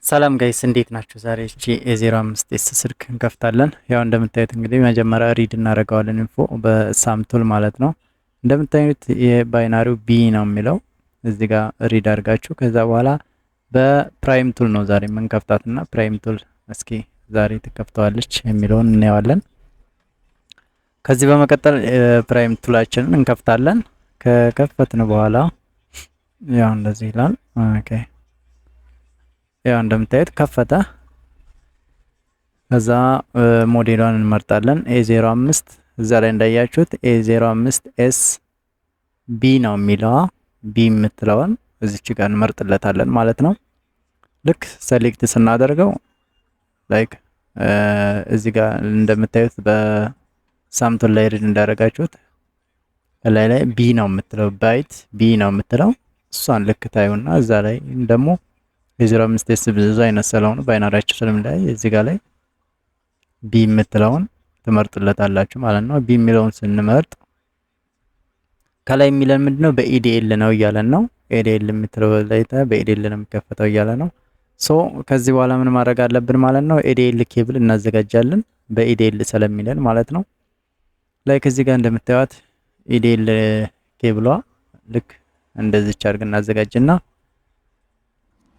ሰላም guys፣ እንዴት ናችሁ? ዛሬ እቺ A05s ስልክ እንከፍታለን። ያው እንደምታዩት እንግዲህ መጀመሪያ read እናደርገዋለን info በ SAM tool ማለት ነው። እንደምታዩት የ binary ው B ነው የሚለው፣ እዚህ ጋር read አድርጋችሁ ከዛ በኋላ በ prime tool ነው ዛሬ የምንከፍታትና prime tool እስኪ ዛሬ ትከፍተዋለች የሚለውን እናየዋለን። ከዚህ በመቀጠል prime tool ኣችንን እንከፍታለን። ከከፈትን በኋላ ያው እንደዚህ ይላል። Okay፣ ያው እንደምታዩት ከፈተ። ከዛ ሞዴሏን እንመርጣለን። A05፣ እዛ ላይ እንዳያችሁት A05s B ነው የሚለዋ፣ B የምትለዋን እዚች ጋር እንመርጥለታለን ማለት ነው። ልክ select ስናደርገው like እዚህ ጋር እንደምታዩት በ SAM tool ላይ read እንዳደረጋችሁት ላይ ላይ B ነው የምትለው፣ byte B ነው የምትለው፣ እሷን ልክ ታዩና እዛ ላይ ደግሞ የ05s ብዙ አይነት ስለሆኑ binary ያቸው ስለሚለያይ እዚህ ጋር ላይ B የምትለውን ትመርጡለታላችሁ ማለት ነው። B የሚለውን ስንመርጥ ከላይ የሚለን ምንድነው? በ EDL ነው እያለን ነው። EDL የምትለው ላይ በ EDL ነው የሚከፈተው እያለ ነው። So ከዚህ በኋላ ምን ማድረግ አለብን ማለት ነው? EDL cable እናዘጋጃለን በ EDL ስለሚለን ማለት ነው። Like እዚህ ጋር እንደምታዩት EDL cable ሏ ልክ እንደዚች አድርገን እናዘጋጅና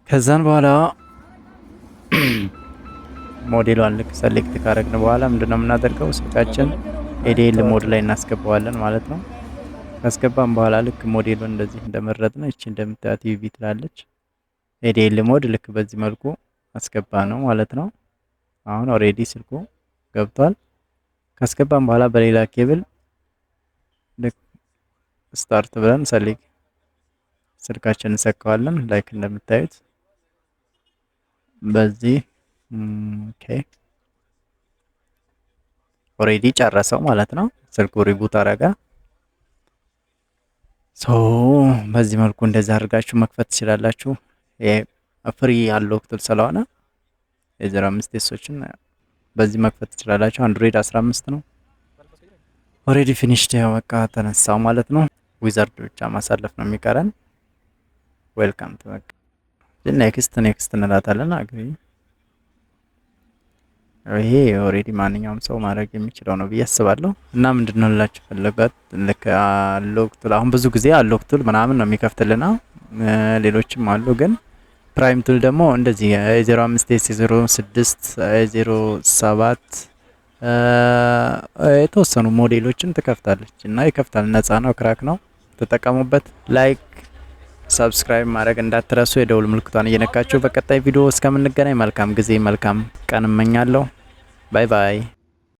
ከዛን በኋላ ሞዴሏን ልክ select ካረግን በኋላ ምንድነው የምናደርገው? ስልካችን EDL mode ላይ እናስገባዋለን ማለት ነው። ካስገባን በኋላ ልክ ሞዴሉን እንደዚህ እንደመረጥን እቺ እንደምታዩት UV ትላለች። EDL mode ልክ በዚህ መልኩ አስገባነው ማለት ነው። አሁን already ስልኩ ገብቷል። ካስገባን በኋላ በሌላ ኬብል ልክ start ብለን select ስልካችንን እንሰካዋለን። Like እንደምታዩት በዚህ፣ okay፣ already ጨረሰው ማለት ነው። ስልኩ reboot አረገ። So በዚህ መልኩ እንደዚህ አድርጋችሁ መክፈት ትችላላችሁ። Free unlock tool ስለሆነ የ05s ኦችን በዚህ መክፈት ትችላላችሁ። Android 15 ነው። Already finished፣ ያው በቃ ተነሳው ማለት ነው። Wizard ብቻ ማሳለፍ ነው የሚቀረን። Welcome to፣ በቃ next next እንላታለን። Agree፣ ይሄ already ማንኛውም ሰው ማድረግ የሚችለው ነው ብዬ አስባለሁ። እና ምንድነው ልላችሁ ፈለጋት ልክ unlock tool አሁን ብዙ ጊዜ unlock tool ምናምን ነው የሚከፍትልና ሌሎችም አሉ፣ ግን prime tool ደግሞ እንደዚህ 05s፣ 06፣ 07 የተወሰኑ ሞዴሎችን ትከፍታለች እና ይከፍታል። ነፃ ነው፣ crack ነው። ተጠቀሙበት። Like፣ subscribe ማድረግ እንዳትረሱ፣ የደውል ምልክቷን እየነካችሁ በቀጣይ ቪዲዮ እስከምንገናኝ መልካም ጊዜ መልካም ቀን እመኛለሁ። Bye bye።